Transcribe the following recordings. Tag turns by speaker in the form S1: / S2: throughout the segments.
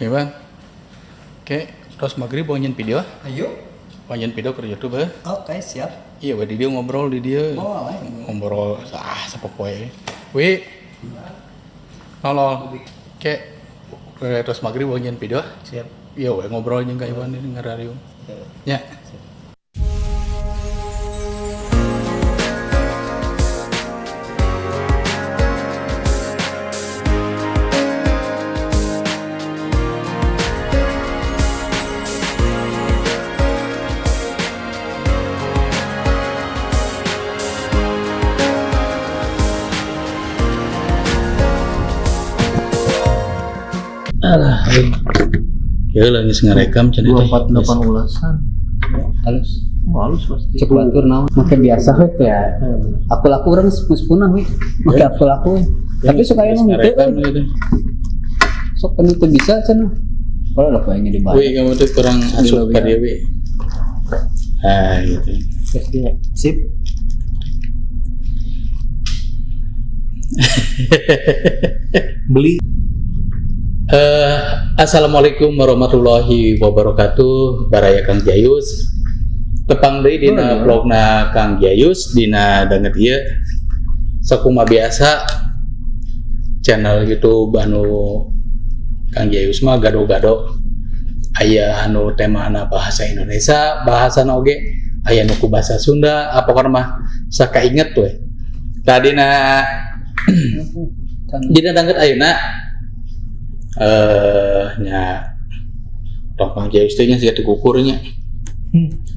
S1: Oke, Bang. Oke, terus maghrib mau nyieun video.
S2: Ayo.
S1: Mau nyieun video ke YouTube, eh.
S2: Oke, siap.
S1: Iya, we di dia ngobrol di dia.
S2: Boleh.
S1: Ngobrol ah sapopoe. Wi. Halo. Oke. Terus maghrib mau nyieun video.
S2: Siap.
S1: Iya, we ngobrol jeung ka Iwan ini ngarariung. Ya. Alah, ya lah geus ngarekam cenah teh.
S3: 248 ulasan.
S4: Halus.
S3: Oh, halus pasti.
S4: Cek batur naon make biasa we teh ya. Aku laku urang sepuh-sepuhna we. Make aku laku. We. Tapi suka
S1: Geus
S4: emang teu
S1: ngarekam
S4: euy.
S1: gitu.
S4: Sok kan teu bisa cenah. Kalau lah poe dibayar.
S1: Wi, kamu tuh kurang asup ka dia, Wi. Ah, gitu.
S2: Sip.
S3: Beli
S1: Assalamualaikum warahmatullahi wabarakatuh. Baraya Kang Jayus. Tepang deui dina vlogna Kang Jayus dina danget ieu. Sakumaha biasa channel YouTube anu Kang Jayus mah gado-gado. Aya anu temana bahasa Indonesia, bahasana oge aya nu ku bahasa Sunda, apa mah sakainget we. Tadina dina danget ayeuna nya tong Kang Jayus teh nya siga teu kukur nya.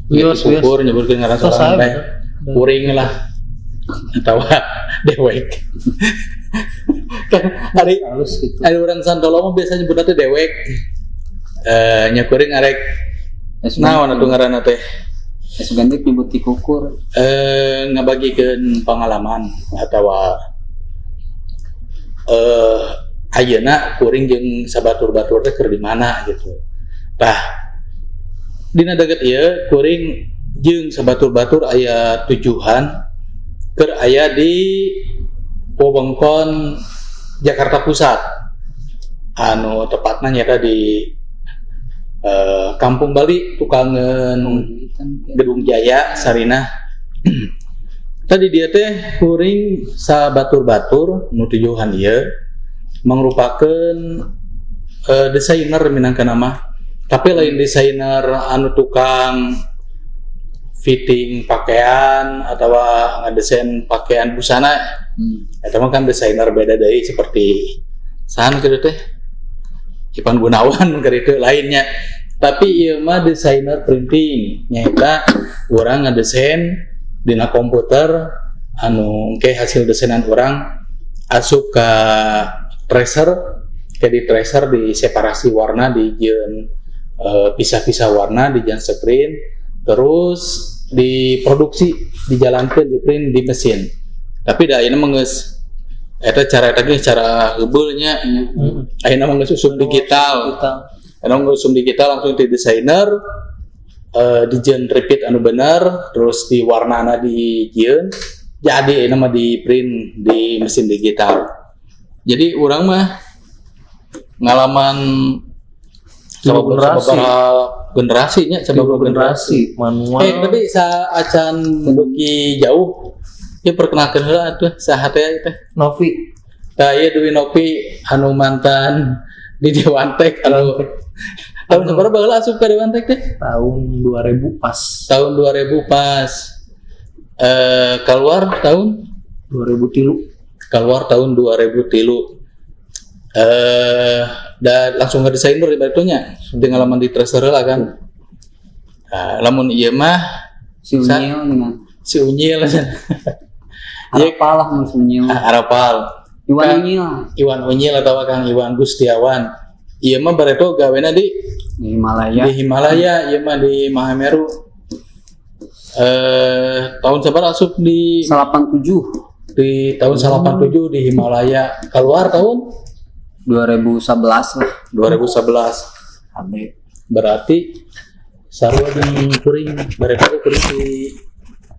S3: Wios, wios.
S1: Kukur nyebutkeun ngaran
S3: Selesai,
S1: sorangan teh.
S3: betul.
S1: Kuring lah atawa dewek. Kan ari
S4: Halus gitu.
S1: ari urang Santolo mah biasa nyebutna teh dewek. Nya kuring arek naon atuh ngaranna teh?
S4: Sugan teh nyebut ti kukur.
S1: Ngabagikeun pengalaman atawa ayeuna kuring jeung sabatur-batur teh keur di mana gitu. Tah dina deukeut ieu kuring jeung sabatur-batur aya tujuhan keur aya di wewengkon Jakarta Pusat. Anu tepatna nyaeta di Kampung Bali tukangeun Gedung Jaya Sarinah. Tadi dia teh kuring sabatur-batur nu tujuhan ieu mangrupakeun desainer minangka nama. Tapi lain desainer anu tukang fitting pakaian atau ngedesain pakaian busana. Eta mah kan desainer beda deui seperti sahan kitu teh Ivan Gunawan keur itu lainnya. Tapi ieu mah desainer printing nyaeta urang ngedesain dina komputer anu engke hasil desainan urang asup ka tracer, ke di tracer di separasi warna di jeung pisah-pisah warna di jeung screen terus diproduksi dijalankan di print di mesin. Tapi da ayeuna mah geus eta cara eta ge cara heubeul nya. Ayeuna mah geus usum digital. Ayeuna mah geus usum digital langsung ti desainer di jeung repeat anu bener terus di warnana di jieun jadi ayeuna mah di print di mesin digital. Jadi urang mah ngalaman
S3: Tilu generasi.
S1: sababaraha generasi nya, sababaraha generasi.
S3: generasi manual.
S1: Tapi sa acan beuki jauh ya perkenalkeun heula atuh saha teh ieu teh.
S3: Novi.
S1: Tah ieu Dwi Novi anu mantan di Dewan Tek anu tahun sabaraha baheula asup ka Dewan Tek teh?
S3: Tahun 2000 pas.
S1: Tahun 2000 pas. Keluar tahun
S3: 2003.
S1: Keluar tahun 2003. Dan langsung ngedesainer di batunya. Pengalaman di tracer lah kan. Nah, lamun ieu mah
S4: Si Unyil dengan
S1: si Unyil.
S4: Arapal lah mun si Unyil.
S1: Arapal.
S4: Iwan Unyil.
S1: Iwan Unyil atau Kang Iwan Gustiawan. Ieu mah bareto gawena
S4: di Himalaya.
S1: Di Himalaya, ieu mah di Mahameru. Tahun sabaraha asup di
S4: 87.
S1: Di tahun 87 di Himalaya. Keluar tahun
S4: 2011 lah.
S1: 2011.
S4: Abe.
S1: Berarti sarua jeung kuring bareto kuring di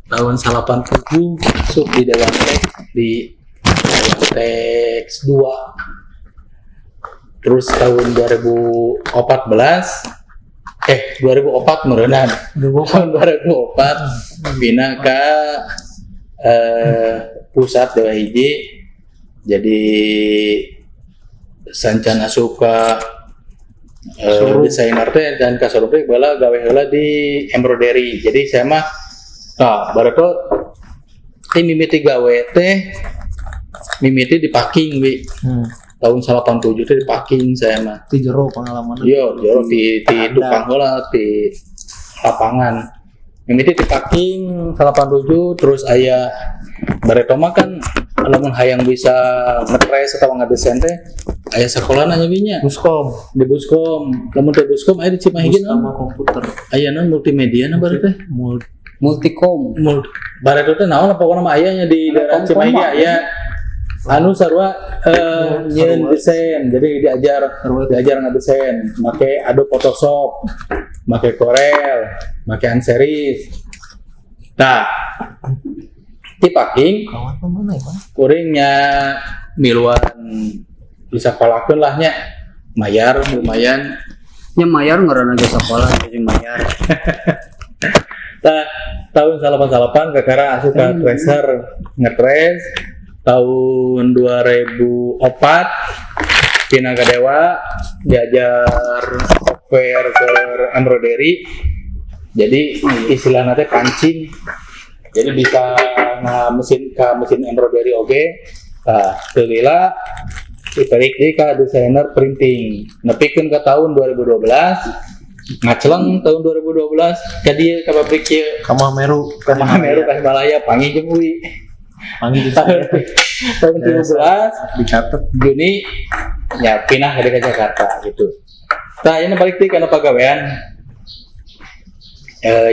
S1: tahun 87 asup di Dewan Tek di Dewan Tek 2. Terus tahun 2014, eh, 2004 meureunan, tahun 2004 pindah ke pusat Dewa Hiji. Jadi sancan asup ka desainer teh dan ka showroom teh bala gawe heula di embroidery. Jadi saya mah, nah, baru teh mimiti gawe teh mimiti di packing wi. Tahun 87 teh di packing saya mah.
S3: Ti jero pengalaman.
S1: Iya, jero di tukang heula di lapangan. Mimiti di packing 87, terus aya bareto mah kan lamun hayang bisa ngetres atau ngedesain teh aya sekolah nanya nya.
S3: Buskom.
S1: Di Buskom. Lamun teh Buskom aya di Cimahi ge naon?
S3: Sama komputer.
S1: Aya naon multimedia na baru teh?
S4: Multicom.
S1: Bareto teh naon, pokokna mah aya nya di daerah
S4: Kom-kom
S1: Cimahi ge
S4: mah.
S1: Aya anu sarua nyieun desain. Jadi diajar diajar ngedesain make Adobe Photoshop, make Corel, make Anseris. Nah, di packing
S3: Kawan mana ya, Pak?
S1: Kuringnya miluan bisa kolakeun lah nya, mayar lumayan.
S4: Nya mayar ngaranna ge sekolah jadi mayar.
S1: Nah, tahun 88 kakara asup ka tracer, ngetres. Tahun 2004 pindah ke Dewa, diajar software ke embroidery. Jadi istilahnya teh pancing, jadi bisa nga mesin ke mesin embroidery oge. Nah, teu lila ditarik deui ka desainer printing nepikeun ke tahun 2012, ngaceleng tahun 2012 ka dieu, ka pabrik ieu.
S3: Ka Mahameru.
S1: Ka Mahameru, ka Himalaya, panggih jeung Uwi.
S3: Panggil.
S1: Tahun tahun 13
S3: Dicatat.
S1: Juni ya pindah ke Jakarta gitu. Nah, ini balik deui kana pagawean.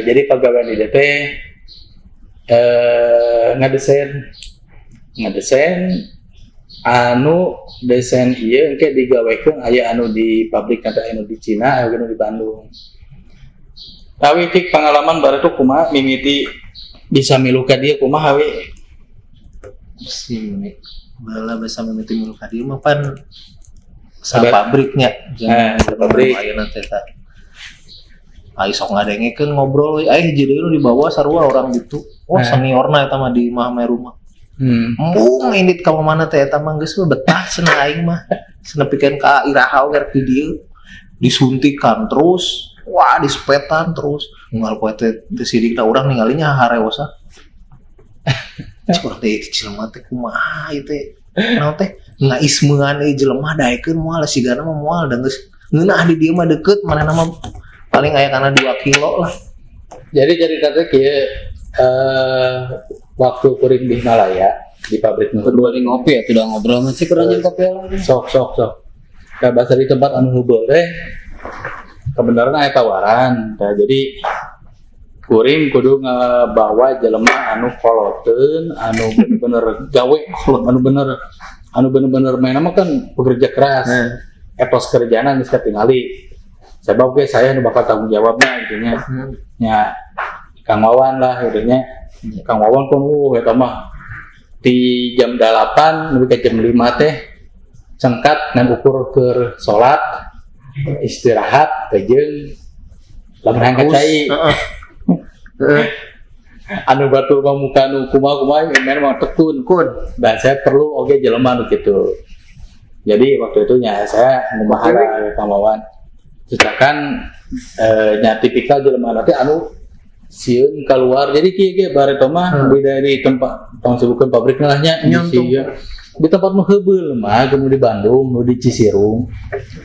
S1: Jadi pagawean di DT ngadesain ngadesain anu desain ieu engke digawekeun, aya anu di pabrik nanti, anu di Cina, aya anu di Bandung. Tapi cik pengalaman baru tuh kumaha, mimiti bisa milu ka dieu kumaha we?
S3: Si ini bala bahasa mimiti milu ka dieu mah pan sa pabriknya.
S1: Eh, sa pabrik.
S3: Ayeuna teh ta. Ai sok ngadengekeun ngobrol we. Ai hiji deui nu dibawa sarua orang gitu. Wah, seniorna eta mah di Mahameru mah. Embung indit ka mana teh eta mah geus we betah cenah aing mah. Cenah ka iraha oge rek di dieu. Disuntikan terus, wah, dispetan terus. Unggal poe teh teu sidik urang ningalinya harewosa. Cik urang teh jelema teh kumaha ieu teh. Naon teh ngaismean ieu jelema daekeun moal sigana mah moal da geus ngeunah di dieu mah, deket manehna mah paling aya kana 2 kilo lah.
S1: Jadi cerita teh kieu, waktu kuring di Himalaya di pabrik nu
S4: Berdua di ngopi ya, tidak ngobrol masih kurang kopi lagi.
S1: Sok sok sok. Kayak bahasa di tempat anu hubel teh kebenaran aya tawaran. Nah, jadi kuring kudu ngebawa jelema anu koloteun, anu bener-bener gawe, anu bener-bener main mah kan pekerja keras. Etos kerjaan geus katingali. Sebab ge saya nu bakal tanggung jawabnya gitu nya. Ya Kang Wawan lah gitu nya. Kang Wawan pun eta mah di jam 8 lebih ke jam 5 teh cengkat ngan ukur ke salat, istirahat teh jeung lamun hayang ka cai. Anu batur mah muka nu kumaha kumaha main mah tekun
S4: Kun.
S1: Dan saya perlu oge jelema nu kitu. Jadi waktu itu nya saya ngumaha lah Kang Wawan, sedangkan nya tipikal jelema nanti anu sieun keluar. Jadi kieu ge bareto mah beda di tempat, tong sebutkeun pabrikna lah nya, di
S3: Nyantung.
S1: sieun. Di tempat nu heubeul mah kemudian di Bandung nu di Cisirung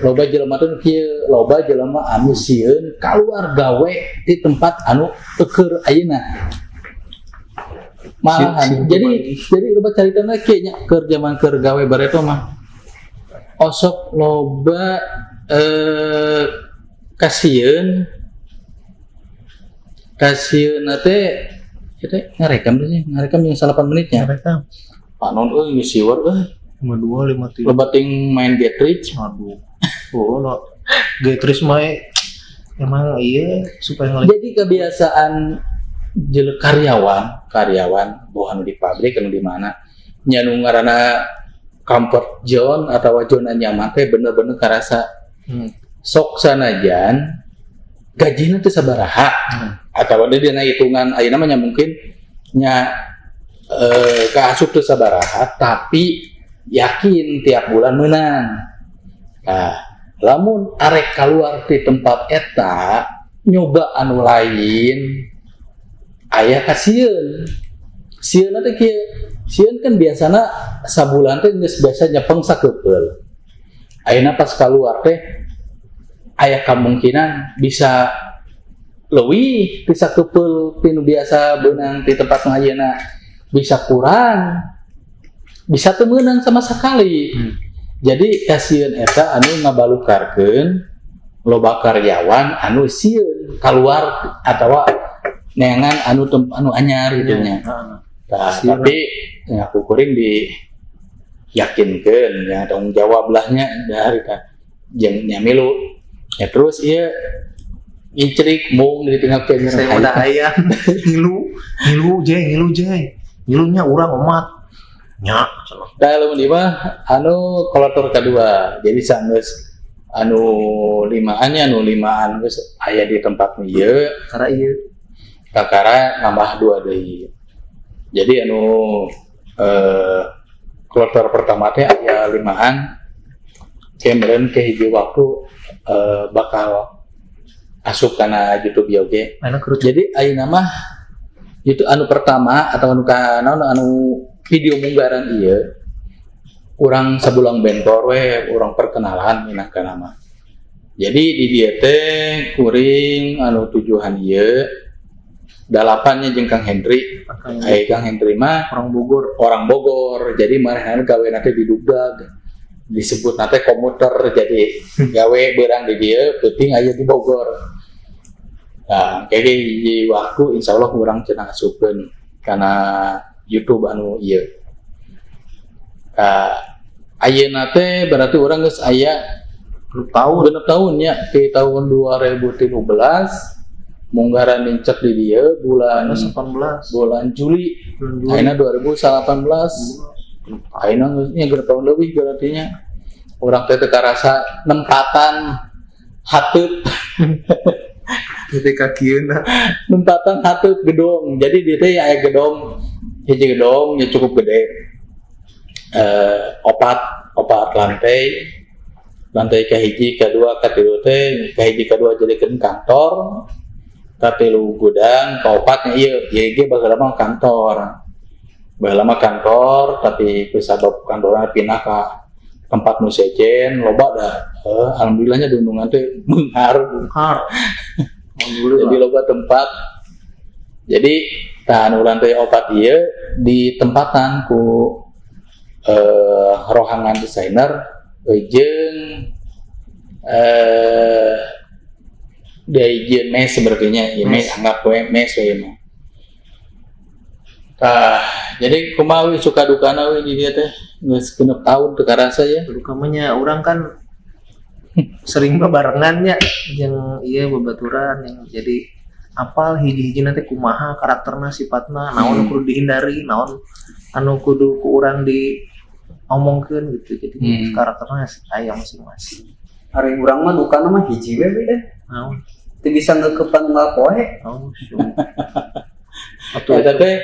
S1: loba jelema tuh kieu, loba jelema anu sieun keluar gawe di tempat anu teu keur ayeuna malahan. Jadi jadi loba caritana kieu nya, keur zaman keur gawe bareto mah osok loba kasieun kasieun teh kita ngarekam tuh sih, ngarekam yang 8 menitnya.
S3: Mereka
S1: Panon euy geus siwar euy.
S3: 52 53.
S1: Loba ting main get rich.
S3: Aduh. Oh, no. Getris mah emang iya supaya ngeliat.
S1: Jadi kebiasaan jelek karyawan karyawan boh anu di pabrik anu di mana nya nu ngaranna Comfort zone atau zona nyaman teh bener-bener karasa. Sok sanajan gajina teh sabaraha atau ada dina hitungan ayeuna mah nya mungkin nya kaasup teu sabaraha, tapi yakin tiap bulan menang. Nah, lamun arek keluar di tempat eta nyoba anu lain, aya kasieun. Sieun teh kieu, sieun kan biasana sabulan teh geus biasa nyepeng sakepeul. Ayeuna pas keluar teh aya kemungkinan bisa leuwih ti sakepeul ti nu biasa beunang di tempat nu ayeuna, bisa kurang, bisa teu meunang sama sekali. Jadi kasieun eta anu ngabalukarkeun loba karyawan anu sieun keluar atawa neangan anu anu anyar gitu nya. Nah, tapi ya ku kuring di yakinkeun ya, tanggung jawab lahnya dari ka jeung nya milu ya. Terus ieu ngincrik mung ditinggalkeun.
S3: Saya udah aya ngilu ngilu je, ngilu je, ngilunya urang omat nya cenah.
S1: Nah, lamun ieu mah anu kolator kedua. Jadi sanggeus anu limaan nya, anu limaan geus aya di tempat ieu,
S3: karena ieu
S1: kakara nambah dua deui. Jadi anu kloter pertama teh aya limaan, kemarin ke hiji waktu bakal asup kana YouTube ieu oge.
S3: Enak kerucut.
S1: Jadi ayeuna mah itu anu pertama atau anu ka naon, anu video munggaran ieu urang sabulang bentor we urang perkenalan minangka nama. Jadi di dieu teh kuring anu tujuhan ieu dalapannya jeung Kang Hendri. Ai Kang Hendri mah
S3: orang Bogor.
S1: Orang Bogor. Jadi manehna gawe teh di Dugdag. Disebut teh komuter, jadi gawe beurang di dieu, peuting aya di Bogor. Nah, kayak hiji waktu insya Allah urang cenah asupkeun kana YouTube anu ieu. Nah, ayeuna teh berarti urang geus aya
S3: 6 tahun.
S1: 6 tahun ya, di tahun 2013 munggaran nincak di dieu bulan
S3: 18
S1: bulan Juli.
S3: Bulan Juli.
S1: Ayeuna 2018, ayeuna geus nya 6 tahun lebih berarti nya. Urang teh teu karasa nempatan hateup.
S3: Ketika kieuna.
S1: Nempatan hateup gedung. Jadi di teh aya gedung, hiji gedung ya cukup gede, opat opat lantai. Lantai kahiji, kedua, katilu teh, kahiji kedua jadikeun kantor, katilu gudang, kaopatnya ieu ieu ge baheula mah kantor, baheula mah kantor, tapi kusabab kantorna pindah ka tempat nu sejen loba dah, alhamdulillahnya dundungan teh beunghar.
S3: Har. Alhamdulillah.
S1: Jadi loba tempat. Jadi tah anu lantai opat ieu ditempatan ku rohangan desainer jeung dari mes sepertinya ya, mes, anggap we mes we mah. Tah, jadi kumaha we suka dukana we di dieu teh geus 6 tahun teu karasa ya.
S3: Utamanya urang kan sering barengannya yang iya babaturan yang jadi apal hiji-hiji nanti kumaha karakterna, sifatna, naon kudu dihindari, naon anu kudu ku urang di omongkeun gitu. Jadi karakternya aya masing-masing.
S4: Ari urang mah dukana mah hiji we we deh.
S3: Naon?
S4: Teu bisa ngeukepan unggal poe.
S3: Oh, syukur. Atuh.
S1: Eta teh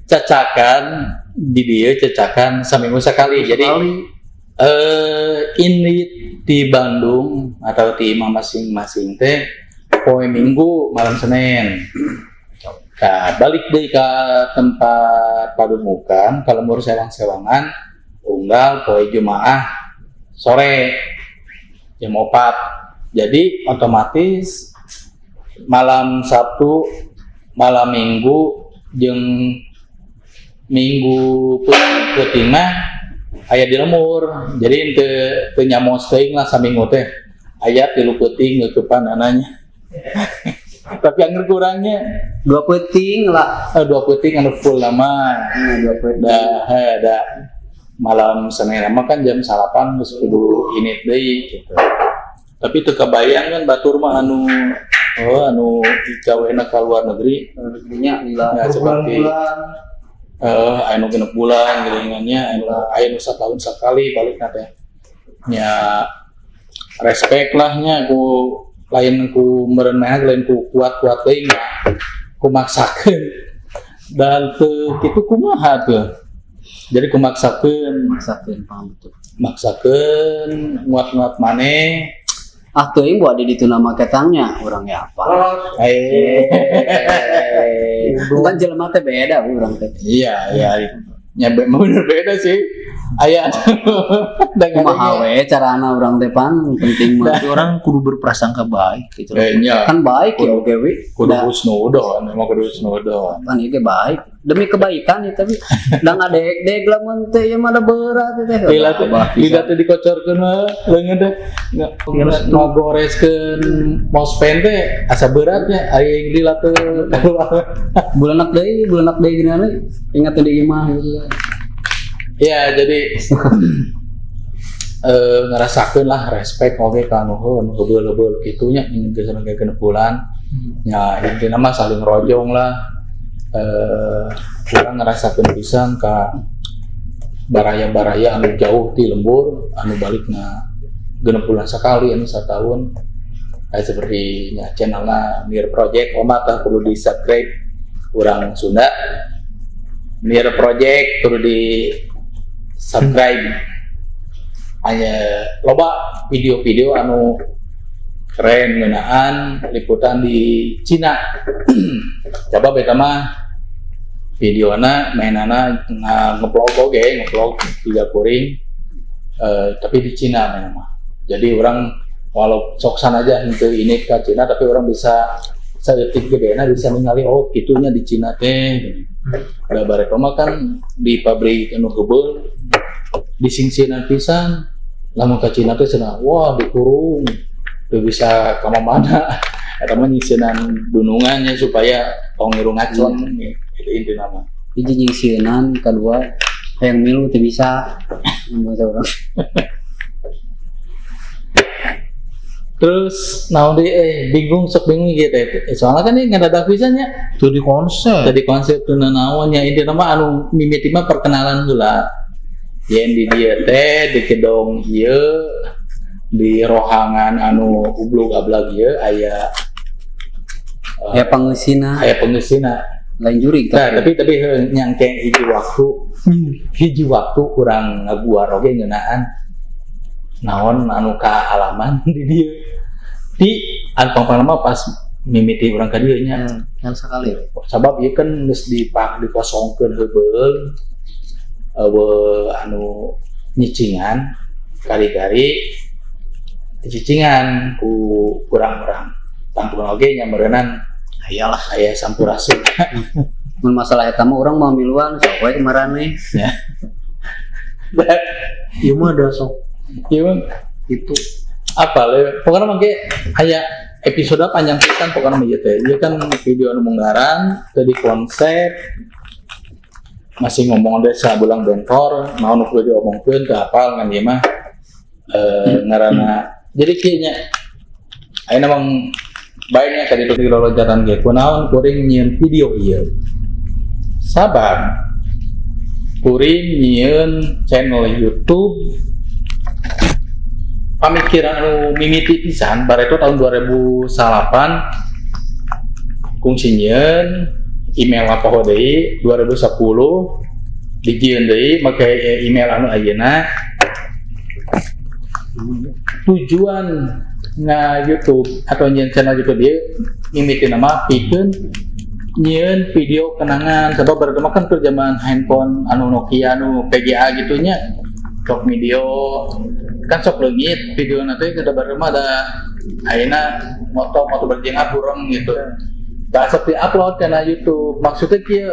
S1: cacakan di dieu, cacakan saminggu sekali. Jadi
S3: sekali.
S1: Ini di Bandung atau di imah masing-masing teh poe Minggu malam Senin. Nah, balik deui ke tempat padumukan kalau lembur sewang-sewangan unggal poe Jumaah sore jam 4. Jadi otomatis malam Sabtu, malam Minggu jeung Minggu peuting mah aya di lembur. Jadi teu teu nyamos teuing lah saminggu teh. Aya 3 peuting ngeukepan ananya. Tapi angger kurangnya
S4: 2 peuting lah.
S1: 2 peuting anu full lama.
S4: 2 peuting.
S1: Dah da malam Senin mah kan jam 9 geus kudu ini deui gitu. Tapi teu kebayang kan batur mah anu, oh, anu gawena ka luar negeri
S4: Nya lila.
S1: ya, seperti
S2: Berbulan-bulan.
S1: Aya nu 6 bulan geuningannya, aya nu satahun sakali balik teh. Nya respect lah nya ku lain ku meureun mah lain ku kuat-kuat teuing ku maksakeun. Dan teu kitu kumaha tuh. Jadi ku maksakeun,
S4: Maksakeun paham betul.
S1: Maksakeun nguat-nguat maneh.
S4: Ah, teuing buat di ditu nama ketangnya urang ya apa.
S1: Eh.
S4: Bukan jelema teh beda urang teh.
S1: Iya. Ya bener beda sih. Aya dengan
S4: Kumaha we carana urang teh pan penting mah.
S3: Tapi orang kudu berprasangka baik gitu.
S1: Nya
S4: Kan baik ya oke wi.
S1: kudu
S4: Da,
S1: husnudon, emang kudu husnudon.
S4: pan ieu ge baik. Demi kebaikan ya tapi da ngadeg-deg lamun teh ieu mah da berat teh.
S1: Lila teh
S4: Abah
S1: lila teh dikocorkeun mah leungeun teh ngogoreskeun mousepad teh asa beratnya aing lila teh keluar.
S4: Bulanak deui geuningan ingat di imah gitu.
S1: Ya, jadi ngerasakeun lah respect oge ka nu heuh nu heubeul-heubeul kitu nya ingin geus 6 bulan. Ya intina mah saling rojong lah. Urang ngerasakeun pisan ka baraya-baraya anu jauh ti lembur anu balikna 6 bulan sekali anu satahun. Kayak seperti nya channelna Mir Project Omat lah kudu di subscribe urang Sunda. Mir Project kudu di subscribe. Hanya loba video-video anu keren ngeunaan liputan di Cina. Coba beta mah videona mainana ngevlog oge, ngevlog tiga kuring, tapi di Cina mainna mah. Jadi orang walau sok aja henteu ini ke Cina tapi orang bisa saeutik gedena bisa ningali oh kitunya di Cina teh. Da bareto mah kan di pabrik anu heubeul disingsieunan pisan. Lamun ka Cina teh cenah wah dikurung teu bisa ka mana. Eta mah nyingsieunan dunungannya supaya tong ngiru ngaceng gitu intina mah.
S4: Hiji nyingsieunan, kadua hayang milu teu bisa. Mun bahasa urang.
S1: Terus naon deui bingung sok bingung gitu teh. Soalnya kan ini ngadadak pisan nya.
S3: Itu di konsep.
S1: Tadi konsep teu naon nya intina mah anu mimiti mah perkenalan heula. Yen di dieu teh di gedong ieu di rohangan anu ublug ablag ieu aya
S4: Aya pangeusina.
S1: Aya pangeusina.
S4: Lain jurig
S1: Nah, tapi nyangke hiji waktu kurang ngaguar oge ngeunaan naon anu kaalaman di dieu. Di anu pangpangna mah pas mimiti urang ka dieu nya.
S3: Kan sakali.
S1: Sabab ieu kan geus dikosongkeun heubeul. Eueuh anu nyicingan kari-kari cicingan ku kurang-kurang tangtungan oge nya meureunnan
S3: aya lah
S1: aya sampurasun.
S4: Mun masalah eta mah urang mau miluan sok we marane.
S1: Ya.
S3: Ieu mah da sok.
S1: Ieu mah
S3: itu
S1: apa le pokokna mah ge aya episode panjang pisan pokokna mah ieu teh. Ieu kan video anu munggaran teu dikonsep masih ngomong desa bulang bentor naon nu kudu diomongkeun teu apal ngan ieu mah ngaranna. Jadi kieu nya ayeuna mah baiknya ka ditu dilolonjatan ge kunaon kuring nyieun video ieu. Sabab kuring nyieun channel YouTube pamikiran anu mimiti pisan bareto tahun 2008 kungsi nyieun email apa deui 2010 dijieun deui make email anu ayeuna. Tujuan nga YouTube atau nyieun channel YouTube ieu mimiti nama pikeun nyieun video kenangan sebab baru kan keur zaman handphone anu Nokia anu PGA gitunya sok video kan sok leungit video nanti kada baru mah ada ayeuna moto-moto berjengah burung gitu. Tak seperti upload karena YouTube maksudnya kieu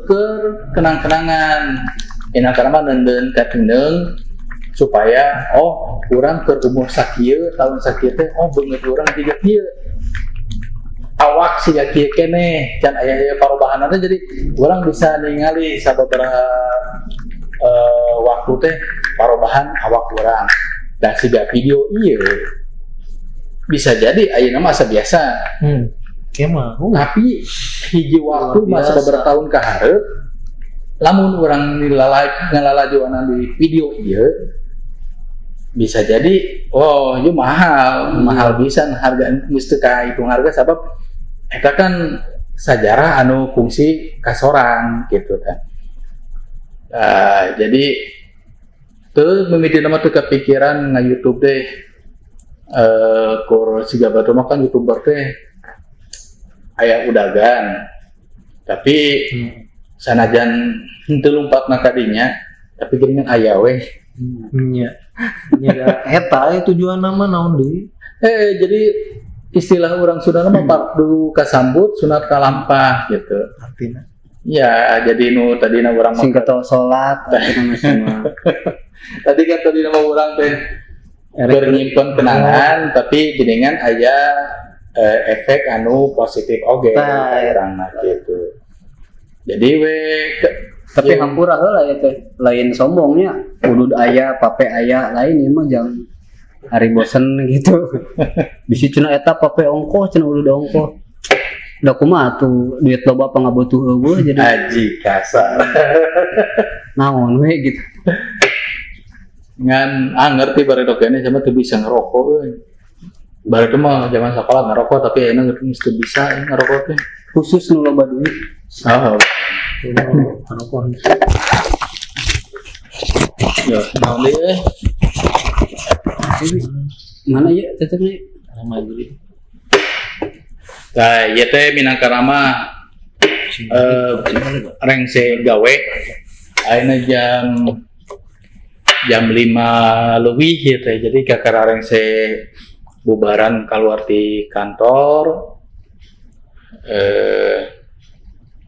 S1: keur kenang-kenangan enak karena mah neundeun ka tindeung supaya oh urang keur umur sakieu tahun sakieu teh oh beungeut urang jiga kieu awak siga kieu keneh can aya-aya parubahan teh jadi urang bisa ningali sababaraha waktu teh parubahan awak urang. Dan siga video ieu bisa jadi ayeuna mah asa biasa.
S3: Emang.
S1: Tapi hiji waktu
S3: Luar
S1: masa
S3: biasa.
S1: beberapa tahun ke hareup Lamun urang ngalalajoanan di video ieu bisa jadi, oh, itu mahal, mahal pisan harga, geus teu kahitung harga, sabab eta kan sajarah anu fungsi kasorang gitu kan. Nah, jadi tuh mimiti nama tuh kepikiran nge-YouTube deh. Kur siga batur mah kan YouTuber teh aya udagan. Tapi sanajan henteu lumpat ka dinya, tapi geuningan aya weh.
S3: Nya. Nya da eta aya tujuan nama naon deui?
S1: Jadi istilah orang Sunda mah fardu kasambut, sunat kalampah gitu.
S3: Artina?
S1: Ya, jadi nu tadina urang mah
S4: Sing ketol salat atuh nama semua.
S1: Tadi kan tadi nama urang teh keur nyimpen kenangan, tapi geningan aya efek anu positif oge
S3: Tah,
S1: ka urang mah gitu. Jadi we
S4: Tapi hampura heula ya teh, lain sombongnya. Udud aya, pape aya, lain ieu mah jang hari bosen gitu. Bisi cenah eta pape ongkoh, cenah udud ongkoh. Da kumaha tuh duit loba pangabutuh euweuh, jadi
S1: Aji kasar.
S4: Naon we gitu.
S1: Ngan ah ngerti bareto kene sama teu bisa ngerokok euy. Bareto mah zaman sekolah ngerokok, tapi ayeuna geus teu bisa ngerokok teh.
S4: Khusus nu loba duit.
S1: Oh,
S3: Rokok.
S1: Ya, naon deui euy?
S4: Mana ya tetep nih?
S3: Maghrib.
S1: Nah, ieu teh minangka mah rengse gawe. Ayeuna jam jam 5 leuwih ieu teh. Jadi kakara rengse bubaran keluar di kantor,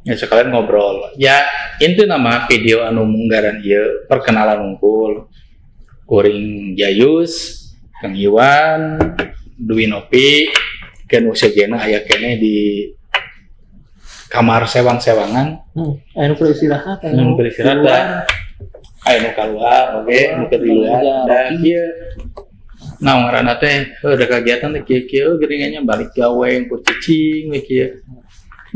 S1: ya sekalian ngobrol. Ya inti nama video anu munggaran ieu perkenalan unggul. Kuring Jayus, Kang Iwan, Dwi Nopi, Ken Usejena aya keneh di kamar sewang-sewangan.
S3: Anu keur istirahat.
S1: Anu keur istirahat, dah. Aya nu kaluar oge, nu keur di luar. Da kieu. Nah, ngaranna teh heuh da kegiatan teh kieu-kieu geuningannya balik gawe ku cicing we kieu.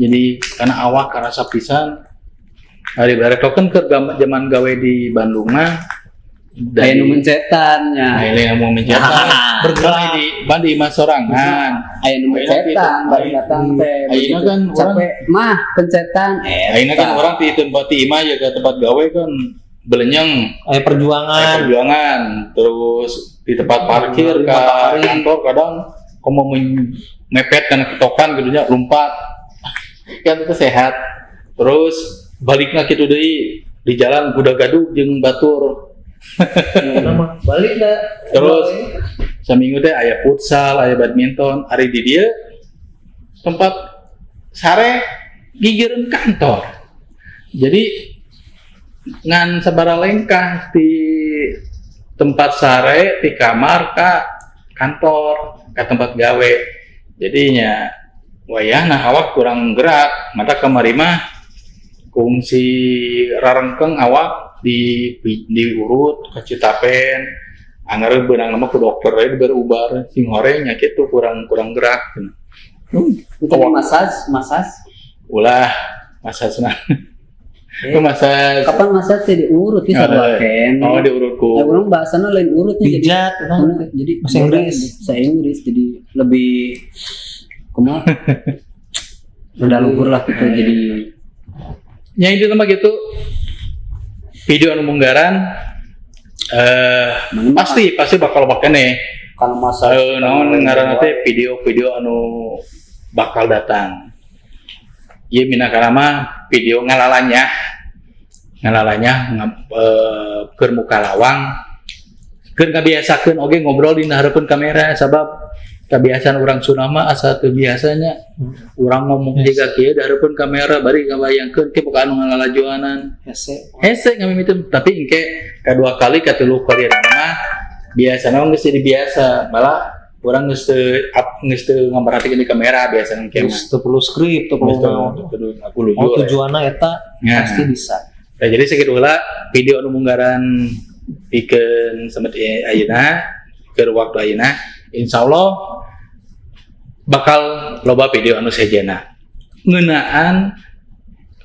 S1: Jadi karena awak karasa pisan. Ari bareto kan keur zaman gawe di Bandung mah.
S4: Aya nu mencetan nya.
S1: Aya nu mencetan. Bergerak di bandi imah sorangan.
S4: Aya nu mencetan bari datang teh.
S1: Ayeuna kan urang
S4: capek mah pencetan.
S1: Ayeuna kan urang di tempat di imah ya ke tempat gawe kan belenyeng.
S3: Aya perjuangan.
S1: Aya perjuangan. Terus di tempat parkir ke kantor kadang komo mepet karena ketokan gitu nya lompat. Kan itu sehat. Terus balikna kitu deui di jalan budak gaduh jeung batur.
S3: Nama balik dah.
S1: Terus seminggu teh aya futsal, aya badminton, ari di dieu tempat sare gigireun kantor. Jadi ngan sabara lengkah di tempat sare di kamar ka kantor ka tempat gawe. Jadinya wayahna awak kurang gerak, mata kamari mah kungsi rarengkeng awak di diurut ke Citapen, anggar beunang nama ku dokter we diberi ubar sing horeng nya kitu, kurang kurang gerak.
S4: Itu massage, massage.
S1: Ulah massage nah. Itu massage.
S4: Kapan massage teh diurut ya sarua keneh.
S1: Oh, diurut ku.
S4: Nah, urang bahasana lain urutnya jadi.
S3: Pijat, nah.
S4: Jadi
S3: bahasa Inggris.
S4: Bahasa Inggris jadi lebih kumaha? Udah luhur lah gitu jadi.
S1: Ya itu mah gitu. Video anu munggaran pasti pasti bakal bakal nih.
S4: Kalau masa
S1: Naon ngaranna teh video-video anu bakal datang. Ieu minangka mah video ngalalanya. Ngalalanya keur muka lawang. Keur ngabiasakeun oge ngobrol di hareupeun kamera, sabab kebiasaan orang Sunda mah asa teu biasanya. Urang ngomong jiga kieu di hareupeun kamera bari ngabayangkeun ke bukan anu ngalalajoanan.
S3: Hese.
S1: Hese ngamimiteun, tapi engke kadua kali katilu kali mah biasana mah geus jadi biasa. Malah urang geus teu up, geus teu ngamerhatikeun di kamera biasana engke mah.
S3: Geus teu perlu skrip, teu perlu
S1: Geus teu
S3: naon.
S1: perlu aku lucu.
S3: Oh, tujuanna eta
S1: Ya.
S3: pasti bisa.
S1: Nah, jadi sakitu heula video anu munggaran pikeun semet ayeuna keur waktu ayeuna, insyaallah bakal loba video anu sejenna ngeunaan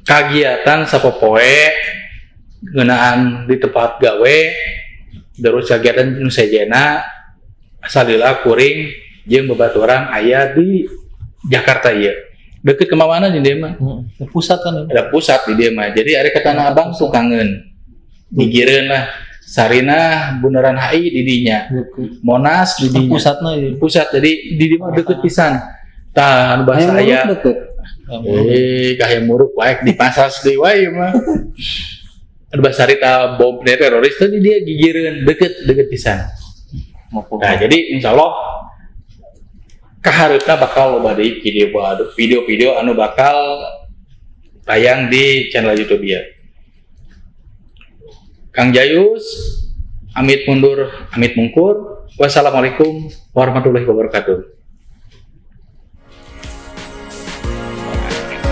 S1: kagiatan sapopoe. Ngeunaan di tempat gawe, terus kegiatan nu sejenna salila kuring jeung babaturan aya di Jakarta ieu. Deket ke mana di dieu mah?
S3: Pusat kan ini.
S1: Ada pusat di dieu mah. Jadi ari ke Tanah Abang tuh kangen. Gigireun lah. Sarinah, Bundaran HI di dinya. Monas di dinya.
S3: Pusatnya ya.
S1: Pusat. Jadi di dieu mah deket pisan. Tah anu bahasa
S4: Hayam
S1: aya.
S4: Muruk deket.
S1: Eh, ka Hayam Muruk wae di pasar deui wae mah. Anu bahasa harita bom teroris tadi dia gigireun deket deket pisan. Nah, jadi insya Allah kahareupna bakal loba deui video video-video anu bakal tayang di channel YouTube ya. Kang Jayus, amit mundur, amit mungkur. Wassalamualaikum warahmatullahi wabarakatuh.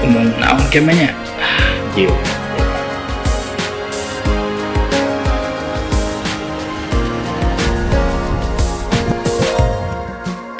S1: Ngomong naon kemanya? Ah, jieu.